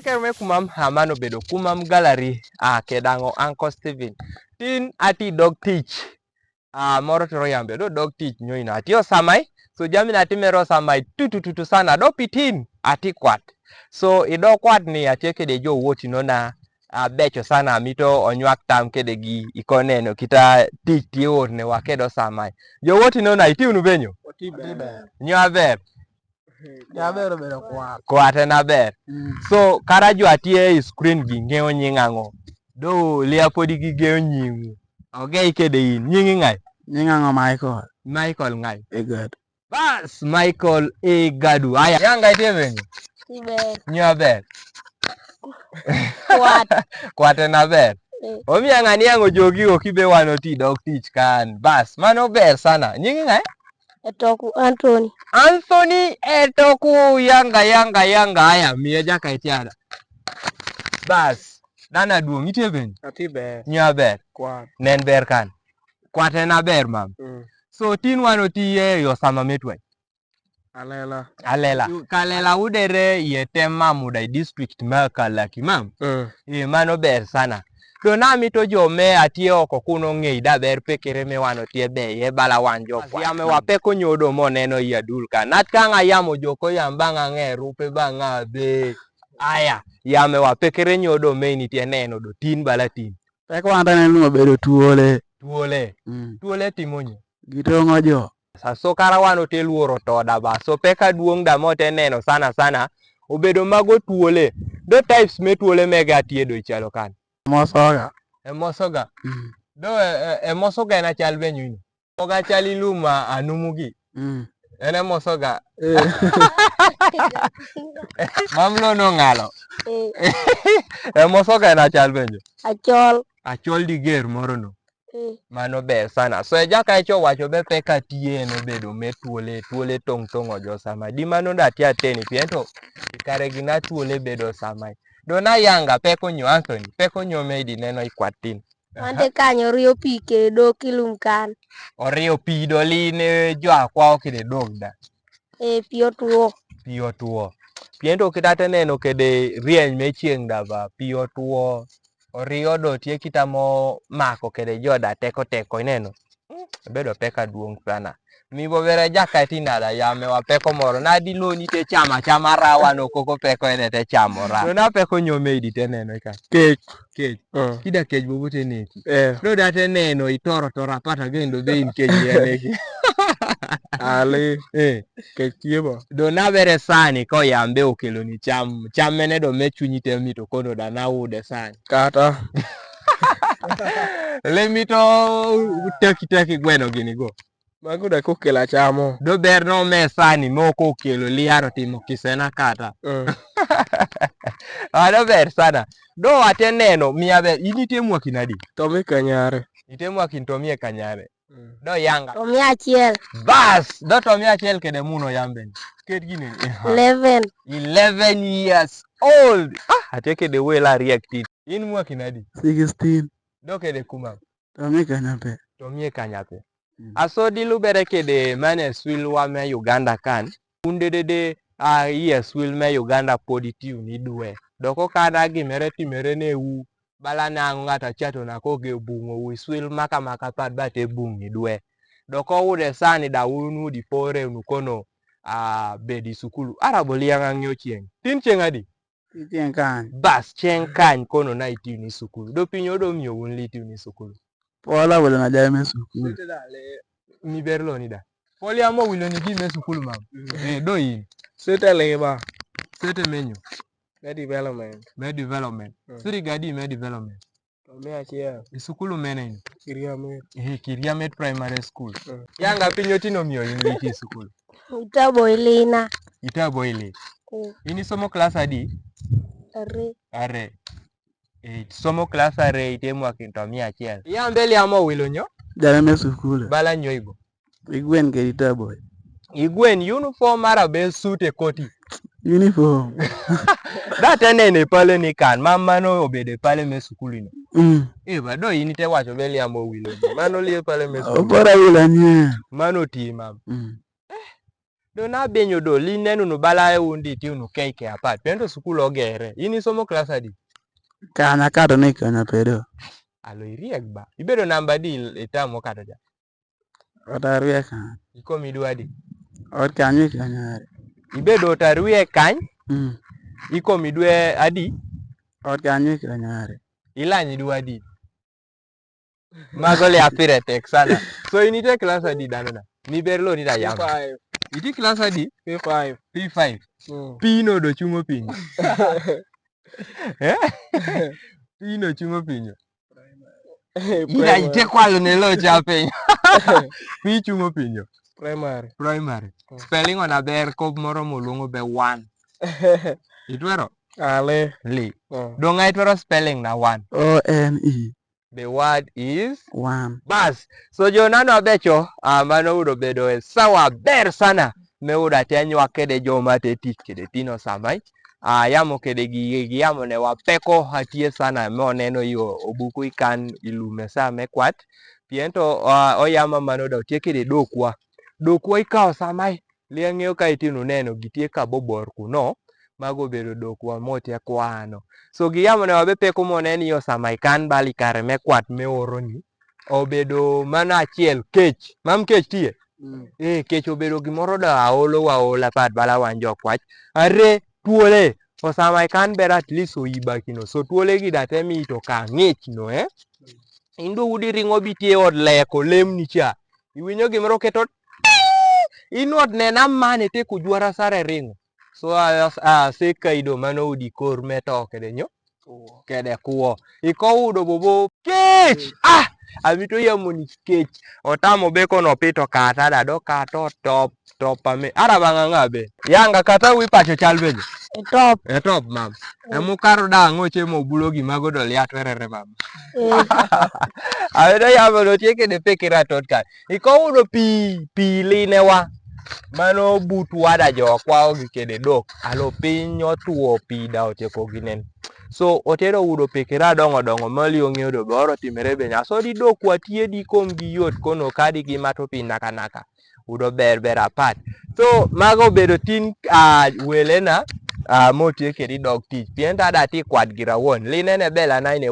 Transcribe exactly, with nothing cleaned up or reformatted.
Ker me kumam, a, mano bedo kumam gallery, a, keda ng'o Uncle Steven. Tin ati dog tic. A, moro tero yambe do dog tic nyo ino ati osamai. So jambi na ati mero osamai tutututu sana do pitin ati kwat. So i do kwat ni ati kede jo woti no na, a, beco sana mito onywak tam kede gi ikone no kita tic ti wot ne wa kede osamai. Jo woti no na iti unu benyo. Nyo aber. Nyo aber bedo kwat. Kwat en aber. Mm. So kara jo atie i screen gi ng'eyo nying ang'o. Do lia podi gi ng'eyo nying. Oge ikede in. Nying ng'ai? Nying ang'o Michael. Michael ng'ai. Egad. Bas, Michael Egadu. Aya, yanga itie benyo. Iber. Nyo aber. Kwat. Kwat en aber. Eh. Omi ang'ani ang'o jogi okibe wano ti dog tic kan. Bas, mano ber sana. Nying ng'ai? Etoku Anthony. Anthony Etoku yanga, yanga, yanga. Aya, miye jaka itiada. Bas, dana duong' itie benyo. Ati ber. Nyo aber. Kwat. Nen ber kan. Kwat en aber mam. Mm. So tin wano ti ye yo sama metwe. Alela. Alela. Kalela udere ye tem mam uda i district ma Kalaki mam. Mm. E mano ber sana. To na mito jo me atie oko kuno ng'ei da ber pekere me wano tie be ye bala wan jo kwa. Yame wa peko nyodo mo neno ya dul ka. Nat ka ng'a yamo jo ko yam ba ng'a ng'eru pe ba ng'a be. Aya, yame wa pekere nyodo me ini tie neno do tin bala tin. Peko wan ta neno bedo tuole. Tuole. Mm. Tuole timo nyo. Gitong'o jo. Sa so kara wan ote luoro to da ba. So peka duong' da mo te neno sana sana. Obedo mago tuole. Do types me tuole mege atie do ichalo kan. Mosoga. E mosoga. Mm. Do e, e, e mosoga en achal benyo ino. Moga chal iluma anumu gi. Mm. En e mosoga. Eh. Mam lo no ng'alo. Eh. E mosoga en achal benyo. Achol. Achol di ger moro no. Eh. Mano ber sana. So e jaka echo wacho be peka tie en obedo me tuole, tuole tong' tong' ojo sama. Di mano da tia teni piento. Kare gina tuole bedo sama. Do na yanga peko nyo Anthony, peko nyo me idi neno i kwatin. Mante kanyo oriyo pi kede dok i lum kan. Oriyo pi do li ne jo akwa okide dok da. Eh, pi otuo. Pi otuo. Piento kita te neno kede rieny me chieng' da ba, pi otuo. Oriyo do tie kita mo mako kede jo da teko teko ineno. Bedo peka duong' sana. Mi bo bere jaka ti nada yame wa peko moro. Na di lo ni te chama chama rawa no koko peko ene te chamo ra. No na peko nyo me idi te neno ka. Kech. Kech. Mm. Kida kech bobo te neki. Eh. No da te neno itoro tora pata gendo be in kech ya neki. Ali. Eh. Kech tie bo. Do na bere sani ko yambe okelo ni cham. Cham mene do me chunyi te mito kono da na ude sani. Kata. Le mito teki teki gweno gini go. Mago da kokelo achamo. Do ber no me sani mo kokelo liaro timo kisena kata. Mm. A do ber sana. Do ate neno miya ber ini tie mwaki nadi. To mi kanyare. Ite mwaki to mi kanyare. Mm. Do yanga. To mi achiel. Bas, do to mi achiel kede muno yamben. Ket gine. Eleven. Eleven years old. Ah, ate kede wela react. In mwaki nadi. Sixteen. Do kede kuma. To mi kanyape. To mi kanyape. Mm. Aso di lubere kede mane swil wa me Uganda kan. Unde dede a iye swil me Uganda podi tiuni dwe. Doko kana gimere timere ne u bala na ng'ata chato na ko ge bungo u swil maka maka pat bate bungi dwe. Doko ude sani da unu di pore unu kono a bedi sukulu. Ara boli yanga ng'yo chieng'. Tin chieng' adi? Itieng' kany. Bas, chieng' kany kono na itiuni sukulu. Do piny odo miyo wun li itiuni sukulu. Pola welo na jai me sukulu. Mi ber lo ni da. Poli amo wilo ni gi me sukulu mam. Mm. Eh, do in. Sete leba. Sete menyo. Me development. Me development. Mm. Suri gadi me development. To mi achiel. I sukulu mene in? Kiriamet. Eh, Kiriamet Primary School. Mm. Yanga piny otino miyo in liti sukulu. Itabo ilina. Itabo ili. Mm. In isomo klas adi? Are. Are. Eh, somo klas are ite mwaki to mi achiel. Ya mbele amo wilo nyo? Dala me sukulu. Bala nyo ibo. Igwen kede ita boy. Igwen uniform ara be suit e koti. Uniform. Da te nene pale ni kan ma mano obede pale me sukulu ni. Mm. E ba do ini te wacho be liambo wilo. Mano lie pale me sukulu. Opora wila nye. Mano ti mam. Mm. Do na benyo do, li nenu nu bala e undi ti unu kei ke apat. Pien to sukul ogere. In isomo klas adi? Kanya kato ni kanya pedo. Alo iriek ba. Ibedo namba adi itamo kato ja? Ot ariwe kany. Ikomi dwe adi? Ot kany wi kany are. Ibedo ot ariwe kany? Mm. Ikomi dwe adi? Ot kany wi kany are. Ilany dwe adi? Mago le apire tek sana. So in ite klas adi dano na? Mi ber lo ni da yam. P five. Iti klas adi? P five. P five. Mm. Pi no do chungo piny. Eh? Pi no chungo piny. Ida ite kwalo ne lo cha piny. Pi chungo piny. Primary. Primary. Mm. Spelling ona ber kop moro moluongo be one. Itwero? Ale. Li. Mm. Donga itwero spelling na one. O N E. The word is one. Bas. So jo nano abecho, ah, mano udo bedo e sawa ber sana. Me udo ate anywak kede jo ma te tich kede tino samai. Ah, yamo kede gi, gi yamo ne wapeko atie sana me oneno yo obuku ikan ilume sa me kwat. Pien to, ah, oyama mano da otie kede dokwa. Dokwa ikawo samai. Li ang'eyo ka itino neno gitye ka bobor kuno, mago obedo dokwa mote kwano. So giyamo ne wabe peko mone ni yo sama ikan bali kare me kwat me oroni, obedo mana achiel kech. Mam kech tie? Mm. Eh, kech obedo gimoro da aolo wa ola pat bala wan jo kwach. Are tuole, o sama ikan ber at least oyiba kino. So tuole gi da temi to ka ng'ich no, eh? Indo udi ringo bitie od leko lemni cha. Iwinyo gimoro keto. Inwot nena mane te kujwara sare ringo. So a, a, a se kaido mano udi kor meto kede nyo. Kuo. Kede kuo. Iko udo bobo kech. Ah! Abito yamo ni kech. Otamo beko no pito kata da do kato top. Top ame. Ara banga ngabe. Yanga kata wi pacho chal beje. E top. E top, mam. Mm. E mukaro da ngoche mo bulo gi mago do liat werere, mam. Mm. Awe do yamo do tie kede pekira tot kan. Iko udo pi, pi line wa. Mano but wada jo kwa ogi kede dok. Alo piny otuo pi da otieko ginen. So, otero udo pekira dongo dongo mali ong'eyo do boro timere be nyaso di dok watie di kom gi yot kono kadi gi mato pi naka naka. Udo ber ber apat. So, mago bedo tin, ah, welena, ah, motie kedi dog tich. Pien ta da ti kwat gira won. Linene bela na ine